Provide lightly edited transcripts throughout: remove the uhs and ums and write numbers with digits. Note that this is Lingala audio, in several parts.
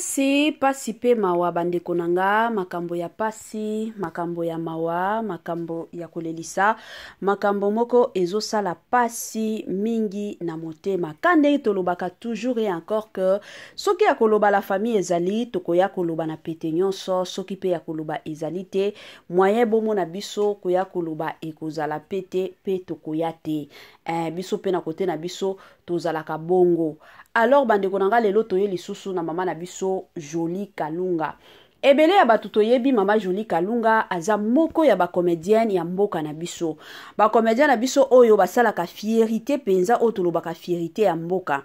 Pasi, pasi pe mawa bandeko na nga, makambo ya pasi, makambo ya mawa, makambo ya kolelisa, makambo moko ezosala pasi mingi na motema. Ka ndenge tolobaka toujours et encore que soki ya koloba la famille ezali, tokoya koloba na pete nyonso, soki pe ya koloba ezali te, moyen bomona biso koya koloba ekozala pe te, pe tokoya te. Eh, biso pe na kote na biso tozalaka bongo. Alors bandeko na nga, lelo toye lisusu na mama na biso Jolie Kalunga. Ebele ya bato toyebi mama Jolie Kalunga aza moko ya bacomédienne ya mboka na biso, bacomédien na biso oyo basalaka fierité mpenza, oyo tolobaka fierité ya mboka.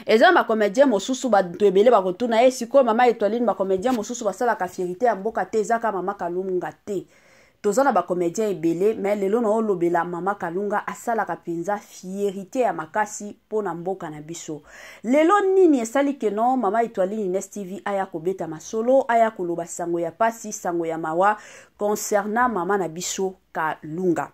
Eza na bacomédien mosusu, bato ebele bakotuna ye sikoyo mama Etoiline, bacomédien mosusu basalaka fierité ya mboka te, eza kaka mama Kalunga te. Toza na bacomédien ebele, mais lelo na olobela mama Kalunga, asalaka mpenza fierité ya makasi mpo na mboka na biso. Lelo nini esali keno mama Etoiline Ines TV aya kobeta masolo, aya koloba sango ya pasi, sango ya mawa concernant mama na biso Kalunga?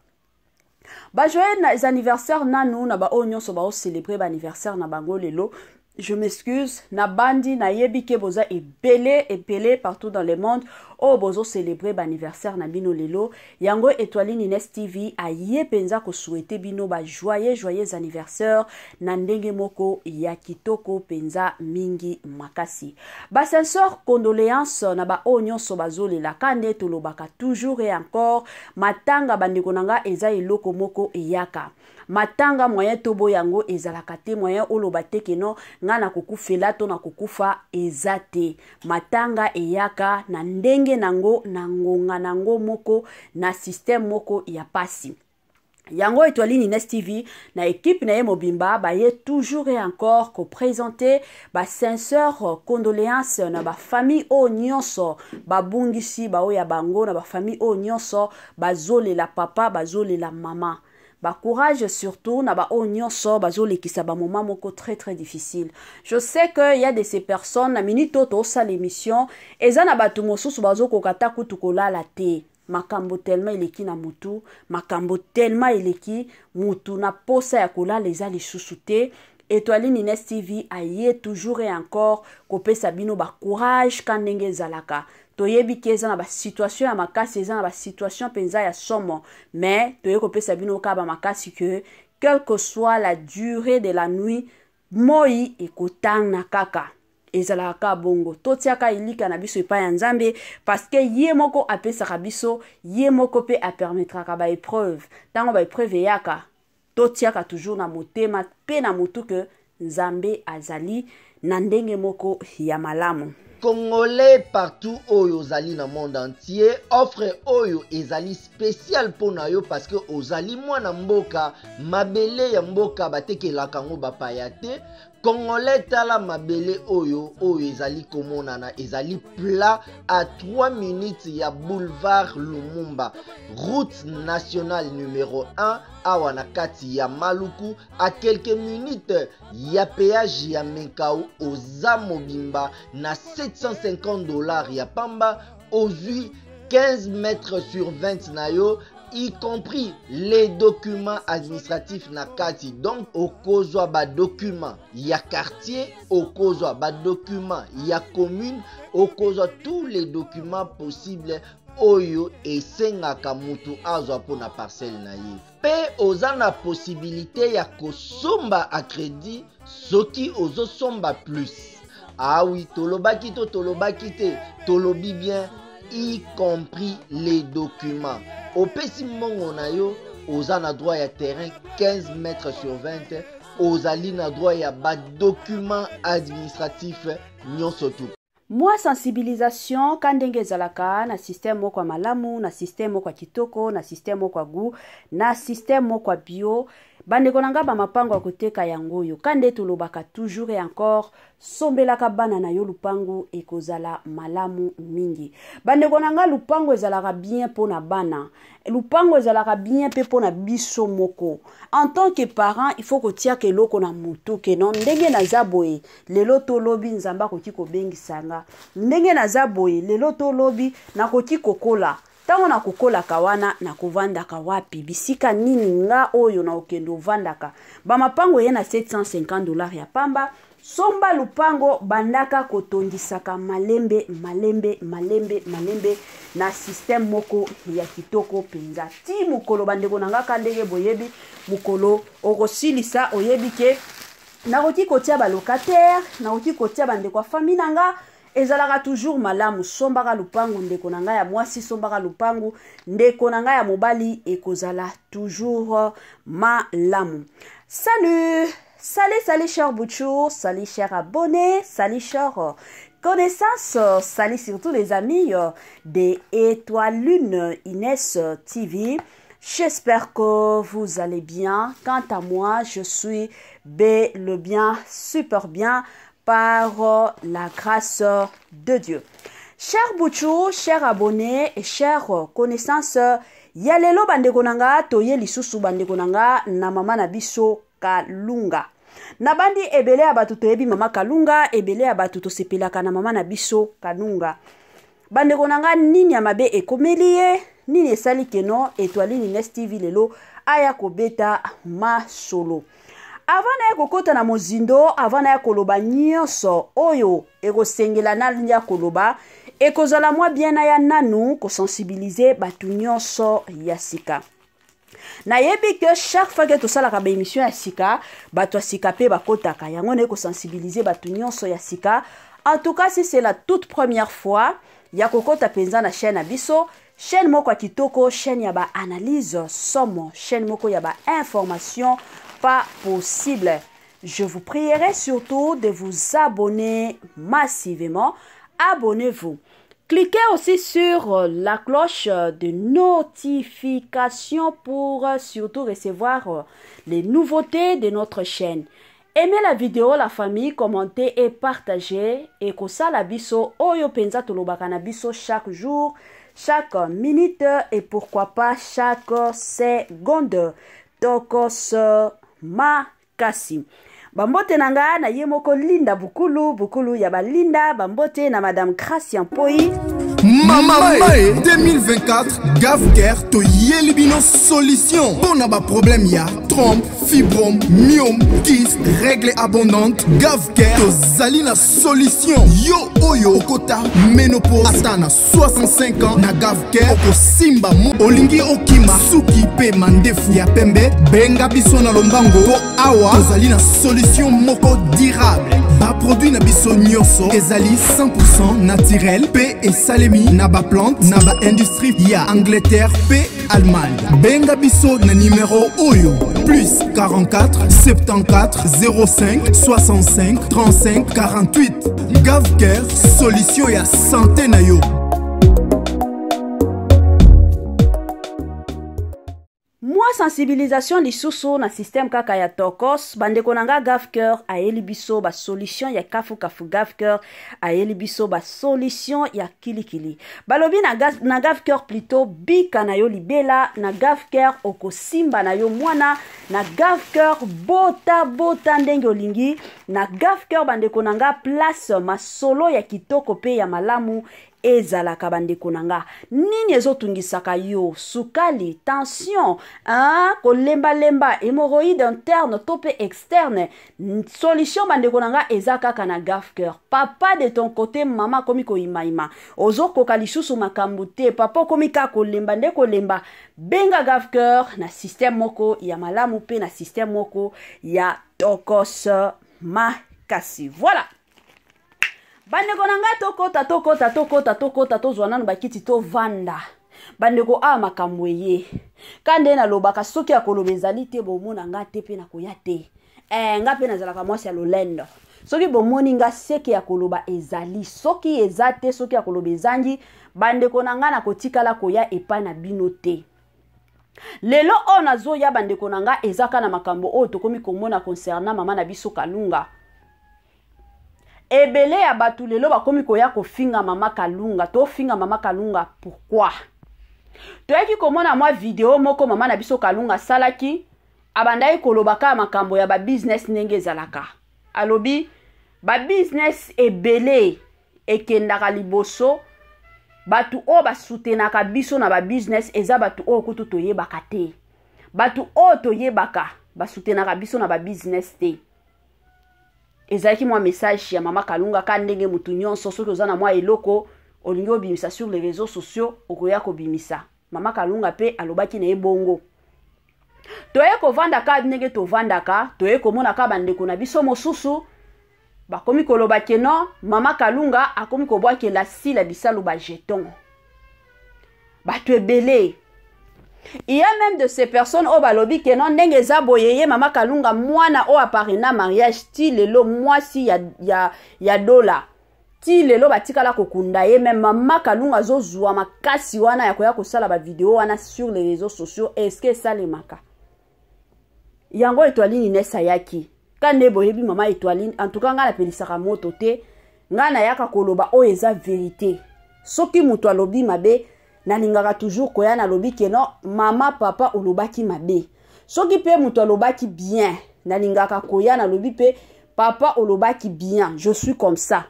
Ba joyeux anniversaire nanu na baoyo nyonso baocélébrer baanniversaire na bango lelo. Je m'excuse, nabandi, nayebi ke boza ebele ebele partout dans le monde oyo bozocélébrer baanniversaire na bino lelo. Yango Etoiline Ines TV aye mpenza kosouhaiter bino ba joyeux joyeux anniversaire na ndenge moko ya kitoko mpenza mingi makasi. Basincères condoléance na baoyo nyonso bazolela. Ka nde tolobaka toujours et encore, matanga, bandeko na nga, eza eloko moko eyaka. Matanga, moyen tobo yango ezalaka te, moyen oloba te keno nga na kokufela to na kokufa eza te. Matanga eyaka na ndenge nango, na ngonga nango moko, na système moko ya pasi. Yango Etoiline Ines TV na équipe na ye mobimba baye toujours et encore koprésenter basincères condoléance na bafamille oyo nyonso babungisi baoyo ya bango, na bafamille oyo nyonso bazolela papa, bazolela mama. Bacourage surtout na baoyo nyonso bazolekisa bamoment moko très très difficile. Je sais que y a de ces personnes, na minute oyo tosala émission, eza na bato mosusu bazokoka ta kutu kolala te. Makambo tellement eleki na mutu, makambo tellement eleki mutu, na posa ya kolala eza lisusu te. Etoiline Ines TV aye toujours et encore kopesa bino bacourage. Ka ndenge ezalaka, toyebi ke eza na basituation ya makasi, eza na basituation mpenza ya somo, mais toye kopesa bino kaka bamakasi ke quelle que soit la durée de la nuit, moi ekotanga kaka. Ezalaka kaka bongo. Totiaka elika na biso epai ya Nzambe, parce que ye moko apesaka biso, ye moko mpe apermettraka baépreuve. Ntango baépreuve eyaka, totiaka toujours na motema mpe na motu ke Nzambe azali na ndenge moko ya malamu. Congolais partout oyo ozali na monde entier, offre oyo ezali spécial mpo na yo, parce que ozali mwana mboka. Mabele ya mboka batekelaka yango bapaya te. Congolais, tala mabele oyo, oyo ezali komonana, ezali plat à 3 minutes ya boulevard Lumumba, route nationale numéro 1, awa na kati ya Maluku, à quelques minutes ya péage ya Menkao. Oza mobimba na 750 $ ya pamba, ozwi 15 mètres sur 20 na yo, y compris les documents administratifs na kati. Donc okozwa badocument ya quartier, okozwa badocument ya commune, okozwa tous les documents possibles oyo esengaka mutu azwa mpona parcelle na ye. Mpe oza na possibilité ya kosomba à crédit soki ozosomba plus. Ah oui, tolobaki to tolobaki te? Tolobi bien, y compris les documents. Opesi mbongo na yo, oza na droit ya terrain 15 mètres sur 20, ozali na droit ya badocument administratif nyonso tu. Mwa sensibilisation, ka ndenge ezalaka na système moko ya malamu, na système moko ya kitoko, na système moko ya goût, na système moko ya bio. Bandeko na nga, bamapango ya koteka yango oyo. Ka nde tolobaka toujours et encore, sombelaka bana na yo lupango, ekozala malamu mingi. Bandeko na nga, lupango ezalaka bien mpo na bana, lupango ezalaka bien mpe mpo na biso moko en tant que parent. Il faut kotiaka eloko na motu ke non, ndenge naza boye lelo, tolobi Nzambe akoki kobengisa nga. Ndenge naza boye lelo, tolobi nakoki kokola. Ntango nakokolaka wana, nakovandaka wapi? Bisika nini nga oyo nakokende ovandaka? Bamapango ye na 750 $ ya pamba. Somba lupango, bandaka kotongisaka malembe malembe malembe malembe na système moko ya kitoko mpenza ti mokolo. Bandeko na nga, ka ndenge boyebi, mokolo okosilisa, oyebi ke nakoki kotia balocataire, nakoki kotia bandeko ya famille na nga, ezalaka toujours malamu. Sombaka lupangu, ndeko na ngai ya mwasi, sombaka lupangu, ndeko na ngai ya mobali, ekozala toujours malamu. Salut, salut, salut, cher Bouchou, salut, cher abonné, salut, cher connaissance, salut surtout les amis de Étoile Lune Inès TV. J'espère que vous allez bien. Quant à moi, je suis bel bien, super bien par la grâce de Dieu. Cher Bouchou, cher abonné et cher connaissance, ya lelo, bandeko na nga, toye lisusu, bandeko na nga, na mama na biso Kalunga. Na bandi ebele ya bato toyebi mama Kalunga, ebele ya bato tosepelaka na mama na biso Kalunga. Bandeko na nga, nini ya mabe ekomeli ye? Nini esali keno Étoile Ines TV lelo aya kobeta masolo? Avant na ye kokɔta na mozindo, avant na ye koloba nyonso oyo ekosengela na ya koloba, ekozala mwa bien na ya nanu kosensibiliser bato nyonso ya sika. Nayebi ke chaque fois ke tosalaka baémission ya sika, bato ya sika mpe bakotaka. Yango naye kosensibiliser bato nyonso ya sika. En tout cas, si c'est la toute première fois ya kokota mpenza na chaîne na biso, chaîne moko ya kitoko, chaîne ya baanalyse somo, chaîne moko ya bainformation pas possible, je vous prierai surtout de vous abonner massivement. Abonnez-vous. Cliquez aussi sur la cloche de notification pour surtout recevoir les nouveautés de notre chaîne. Aimez la vidéo, la famille, commentez et partagez. Et kosala biso oyo penza tolobaka na biso chaque jour, chaque minute et pourquoi pas chaque seconde. Tokos makasi. Bambote na nga na ye moko Linda Bukulu, Bukulu ya balinda. Bambote na Madame Gracia Mpoi. Mama mae 2024, Gavker toyeli bino solution mpo na baproblème ya trompe, fibrome, myome, kyste, règle abondante. Gavker tozali na solution. Yo oyo okota ménopause ata na 65 ans, na Gavker okosimba mo. Olingi okima suki mpe mandefu ya pembe, benga biso na lombango mpo awa tozali na solution moko durable. Baproduit na biso nyonso ezali 100 naturel mpe esalemi na baplante na baindustrie ya Angleterre mpe Allemagne. Benga biso na nimero oyo: plus 44 74 05 65 35 48. Gavker, solution ya santé na yo. Mwa sensibilisation lisusu na système kaka ya tokos. Bandeko na nga, Gavker ayeli biso basolution ya kafukafu, Gavker ayeli biso basolution ya kilikili. Balobi na Gavker plutôt bika na yo libela, na Gavker okosimba na yo mwana, na Gavker bota bota ndenge olingi. Na Gavker, bandeko na nga, place masolo ya kitoko mpe ya malamu ezalaka. Bandeko na nga, nini ezotungisaka yo? Sukali, tension, hein? Kolembalemba, hémorroïde interne to mpe externe, solution, bandeko na nga, eza kaka na Gafker. Papa, de ton côté, mama akomi koyimayima, ozokoka lisusu makambo te, papa okomi kaka kolemba nde kolemba, benga Gafker na système moko ya malamu mpe na système moko ya tokos makasi. Voilà, bandeko na ngai, tokota, tokota, tokota, tokota, tozwa nanu bakiti, tovanda. Bandeko, awa makambo eye ka nde nalobaka. Soki ya koloba ezali te, bomona nga te mpe nakoya te. Nga mpe nazalaka mwasi ya lolendo. Soki bomoni nga, seke ya koloba ezali. Soki eza te, soki ya koloba ezangi, bandeko na ngai, nakotikala koya epai na bino te. Lelo oyo nazoya, bandeko na nga, eza kaka na makambo oyo tokomi komona concernant mama na biso Kalunga. Ebele ya bato lelo bakomi koya kofinga mama Kalunga. Tofinga mama Kalunga pourquoi? Toyaki komona mwa video moko mama na biso Kalunga asalaki, abandaki koloba kaka makambo ya babusiness ndenge ezalaka. Alobi babusiness ebele ekendaka liboso, bato oyo basutenaka biso na babusiness eza bato oyo kutu toyebaka te. Bato oyo toyebaka basutenaka biso na babusiness te. Ezalaki mwa message ya mama Kalunga ka ndenge motu nyonso, soki oza na mwa eloko olingi obimisa sur les réseaux sociaux, okoya kobimisa. Mama Kalunga mpe alobaki na ye bongo. Toye kovanda ka ndenge tovandaka, toye komona ka bandeko na biso mosusu bakomi koloba ke non, mama Kalunga akomi kobwakela Sila Bisalu ba jeton. Bato ebele, il y a même de ces personnes oyo balobi ke non, ndenge eza boye, ye mama Kalunga mwana oyo aparena mariage ti lelo, mwasi ya dola, ti lelo batikala kokunda ye, me mama Kalunga azozwa makasi wana ya koya kosala bavideo wana sur les réseaux sociaux. Est-ce esalemaka yango? Etoiline Ines ayaki ka nde boyebi mama Etoiline. En tout cas, ngai napelisaka moto te, ngai nayaka koloba oyo eza vérité. Soki moto alobi mabe, nalingaka toujours koya nalobi ke non, mama, papa, olobaki mabe. Soki mpe moto alobaki bien, nalingaka koya nalobi mpe papa, olobaki bien. Je suis comme ça.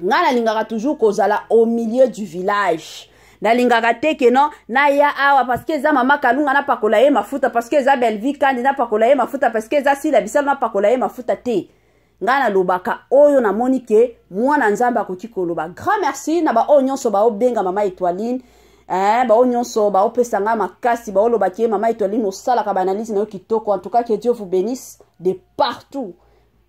Ngai nalingaka toujours kozala au milieu du village. Nalingaka te ke non, naya awa parce que eza mama Kalunga, napakola ye mafuta, parce que eza Bellevie Kandi, napakola ye mafuta, parce que eza Sila Bisalo, napakola ye mafuta te. Ngai nalobaka oyo namoni ke mwana Nzambe akoki koloba. Grand merci na baoyo nyonso baobenga mama Etoiline, baoyo nyonso baopesa ngai makasi, baolobaki ye mama Etoiline osalaka baanalyse na yo kitoko. En tout cas, que Dieu vous bénisse de partout.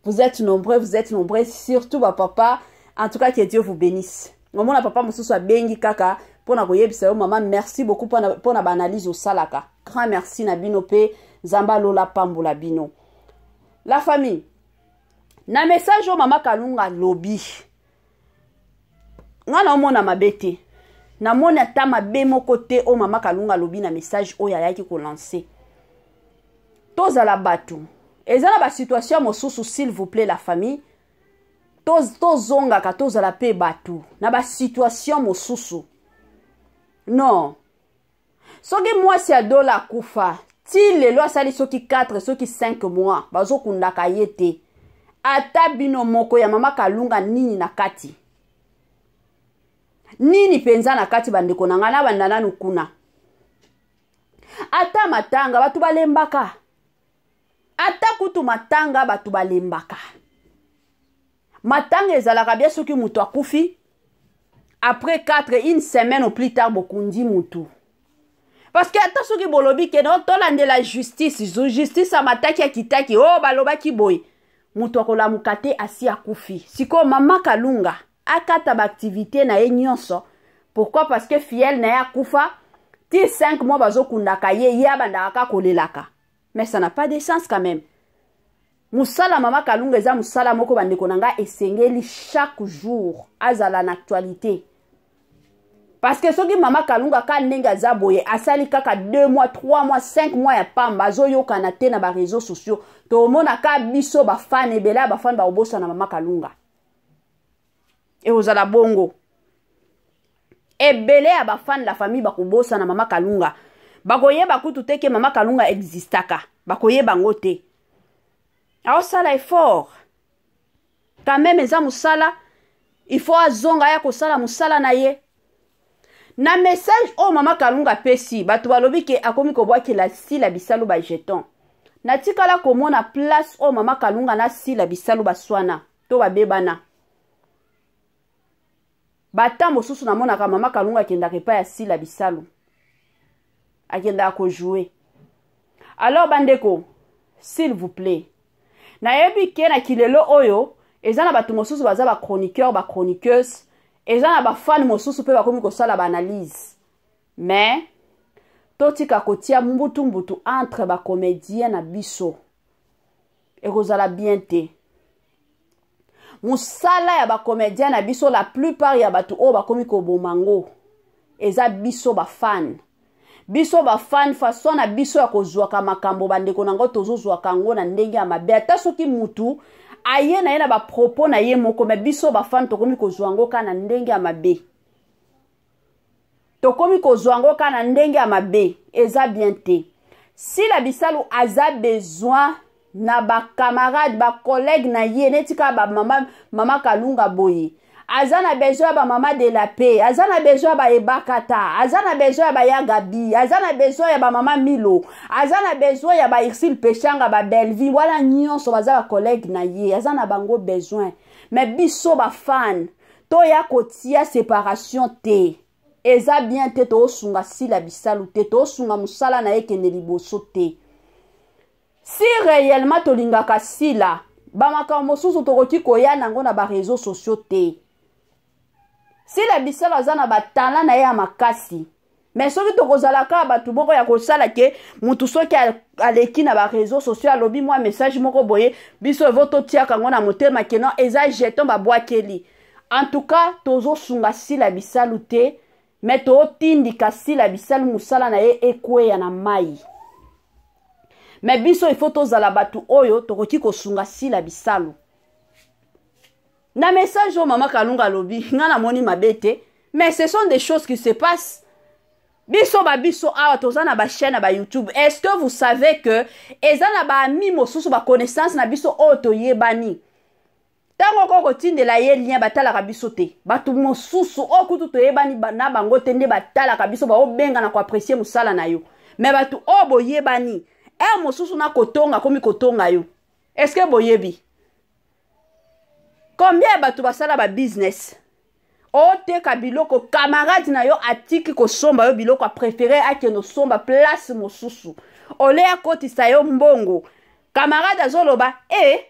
Vous êtes nombreux, vous êtes nombreux, surtout bapapa. En tout cas, que Dieu vous bénisse. Omona papa mosusu abengi kaka mpona koyebisa yo: mama, merci beaucoup mpona baanalyse osalaka. Grand merci na bino mpe Nzambe alola pambola bino. La famille, na message oyo mama Kalunga alobi, nga naomona mabe te, namoni ata mabe moko te oyo mama Kalunga alobi na message oyo ayaki kolancer. Tozala bato, eza na basituation mosusu. S'il vous plaît, la famille, tozongaka, tozala mpe bato na basituation mosusu. Non, soki mwasi ya dola akufa ti lelo, asali soki 4, soki 5 mois, bazokundaka ye te. Ata bino moko ya mama Kalunga, nini na kati, nini mpenza na kati? Bandeko na ngai, nabanda nanu kuna. Ata matanga bato balembaka, ata kutu matanga bato balembaka. Matanga ezalaka bien soki moto akufi, après 4, une semaine au plus tard, bokundi mutu. Parce que ata soki bolobi ke no, tolandela justice, justice amataki, akitaki, oyo oh, balobaki boye, moto akolamuka te, asi akufi. Sikoyo mama Kalunga akata baactivité na ye nyonso. Pourquoi? Parce que filleul na ye akufa, ti 5 mois bazokundaka ye, ye abandaka kaka kolelaka. Mais ça n'a pas de sens quand même. Mosala mama Kalunga eza mosala moko, bandeko na ngai, esengeli chaque jour azala na actualité. Parce que soki mama Kalunga ka ndenge aza boye, asali kaka 2 mois, 3 mois, 5 mois ya pamba, azoyokana te na baréseaux sociaux, tomona ka biso bafans, ebele ya bafans bakobosana mama Kalunga. Ekozala bongo, ebele ya bafans, la famille, bakobosana mama Kalunga, bakoyeba kutu te ke mama Kalunga existaka, bakoyeba yango te. Aosala effort quand même, eza mosala, il faut azonga aya kosala mosala na ye. Na message oyo mama Kalunga apesi, bato balobi ke akomi kobwakela Sila Bisalu bajeton. Natikala komona place oyo mama Kalunga na Sila Bisalu baswana to babebana. Bata mosusu namonaka mama Kalunga akendaka epai ya Sila Bisalu, akendaka kojouer. Alors bandeko, s'il vous plaît, nayebi ke na kilelo oyo eza na bato mosusu baza bachroniqueur, bachroniqueuse, eza na bafans mosusu mpe bakomi kosala baanalyse, mais totika kotia mbutu-mbutu entre bacomédien na biso, ekozala bien te. Mosala ya bacomédien na biso, la plupart ya bato oyo bakomi koboma ngo eza biso bafans. Biso bafans, façon na biso ya kozwaka makambo, bandeko na ngo, tozozwaka yango na ndenge ya mabe. Ata soki mutu aye na ye na bapropos na ye moko, me biso bafans tokomi kozwa yango kaka na ndenge ya mabe, tokomi kozwa yango kaka na ndenge ya mabe. Eza bien te. Sila Bisalu aza besoin na bacamarade, bacollègue na ye, neti kaka bamama, mama Kalunga boye. Aza na besoin ya bamama de la paix, aza na besoin ya baebakata, aza na besoin ya baya Gabi, aza na besoin ya bamama Milo, aza na besoin ya baUrsule Peshanga, babelvi wana nyonso baza bacollègue na ye, aza na bango besoin. Mais biso bafan toya kotia séparation te, eza bien te. Toosunga Sila Bisalu te, toosunga mosala na ye ekende liboso te. Si réellement tolingaka Sila, bamakambo mosusu tokoki koya nango na bareseau sociaux te. Sila Bisalu aza na batala na ye ya makasi, mais soki tokozala kaka bato moko ya kosala ke mutu soki aleki na bareseau sociaux, alobi mwa message moko boye, biso evo totiaka yango na motema ke non, eza jeton babwakeli. En tout cas, tozosunga Sila Bisalu te, mais tootindika Sila Bisalu mosala na ye ekweya na mai. Mais biso, il faut tozala bato oyo tokoki kosunga Sila Bisalu. Na message oyo mama Kalunga alobi, nga namoni mabe te, mais ce sont des choses qui se passent. Biso babiso awa toza na bachaîne ya bayoutube. Est ce que vous savez que eza na baami mosusu, baconnaissance na biso oyo toyebani, ntango oko kotindela ye lien, batalaka biso te? Bato mosusu oyo kutu toyebani na bango te nde batalaka biso, baobenga na koapprécier mosala na yo. Mais bato oyo boyebani, heure mosusu na kotonga, komi kotonga yo. Est ce que boyebi combien ya bato basala babusiness, oteka biloko, camarade na yo atiki kosomba yo biloko, apréféré akende osomba place mosusu, ole akotisa yo mbongo? Camarade azoloba e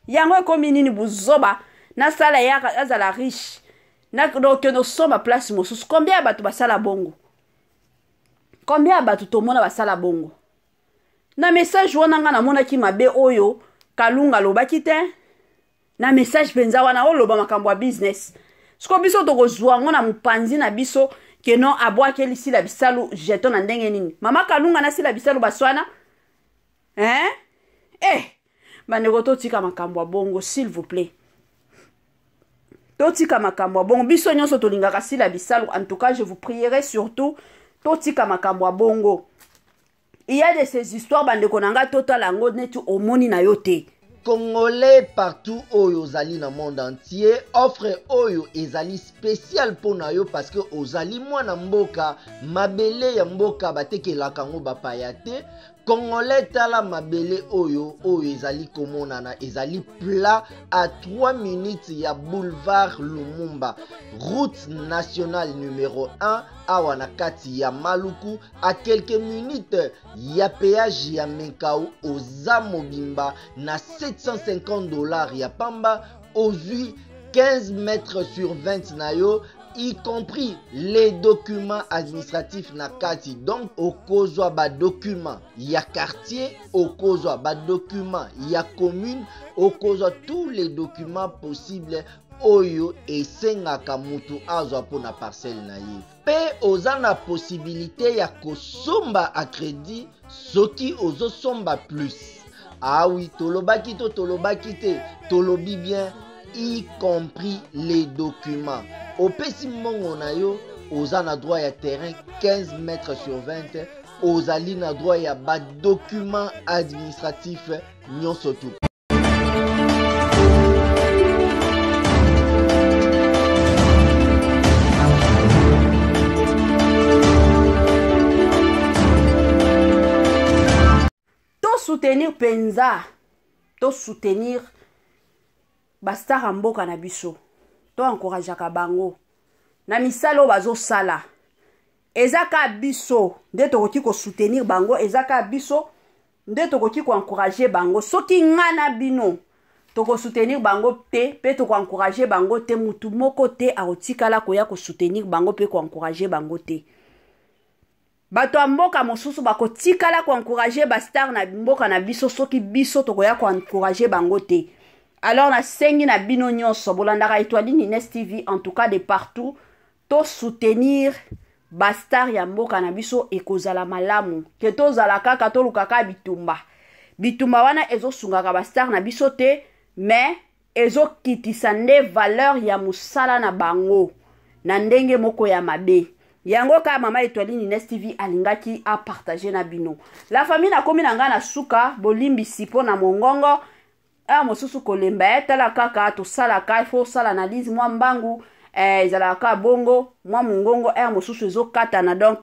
yango ekomi nini, buzoba nasala ye azala riche, nakende osomba place mosusu. Combien ya bato basala bongo? Combien ya bato tomona basala bongo? Na message wana, nga namonaki mabe oyo Kalunga alobaki te. Na message mpenza wana, oloba makambo ya business, siko biso tokozwa yango na mopanzi na biso ke non, abwakeli Sila Bisalu jeton. Na ndenge nini mama Kalunga na Sila Bisalu baswana, hein? Eh, bandeko, totika makambo ya bongo, s'il vous plaît, totika makambo ya bongo. Biso nyonso tolingaka Sila Bisalu. En tout cas, je vous prierai surtout, totika makambo ya bongo. Il y a de ces histoires, bandeko na ngai, totala yango neti omoni na yo te. Congolais partout oyo ozali na monde entier, offre oyo ezali spécial mpo na yo parce que ozali mwana mboka. Mabele ya mboka batekelaka yango bapaya te. Congolais, tala mabele oyo, oyo ezali komonana, ezali plat à 3 minutes ya boulevard Lumumba, route nationale numéro 1, awa na kati ya Maluku, à quelques minutes ya péage ya Menkao. Oza mobimba na 750 $ ya pamba, ozwi 15 mètres sur 20 na yo, y compris les documents administratifs na kati. Donc okozwa badocument ya quartier, okozwa badocument ya commune, okozwa tous les documents possibles oyo esengaka mutu azwa mpona parcelle na ye. Mpe oza na possibilité ya kosomba à crédit soki ozosomba plus. Awi, tolobaki to tolobaki te? Tolobi bien, y compris les documents. Opesi mbongo na yo, oza na droit ya terrain 15 mètres sur 20, ozali na droit ya badocument administratif nyonso tu. Tosoutenir mpenza, tosoutenir bastar ya mboka na biso, toencourageaka bango na misala oyo bazosala. Eza kaka biso nde tokoki kosoutenir bango, eza kaka biso nde tokoki koencourager bango. Soki nga na bino tokosoutenir bango te mpe tokoencourager bango te, mutu moko te akotikala koya kosoutenir bango mpe koencourager bango te. Bato ya mboka mosusu bakotikala koencourager bastar na mboka na biso soki biso tokoya koencourager bango te. Alors nasengi na bino nyonso bolandaka Etoiline Ines TV, en tout cas de partout, tosoutenir bastar ya mboka na biso. Ekozala malamu ke tozala kaka toluka kaka bitumba. Bitumba wana ezosungaka bastar na biso te, mais ezokitisa nde valeur ya mosala na bango na ndenge moko ya mabe. Yango kaka mama Etoiline Ines TV alingaki apartager na bino, la famille. Nakomi na ngai na suka. Bolimbisi mpo na mongongo awa mosusu kolemba ye. Tala kaka, tosalaka, il faut osala analyse mwa mbangu. Ezalaka kaka bongo, mwa mongongo heure mosusu ezokatana, donc.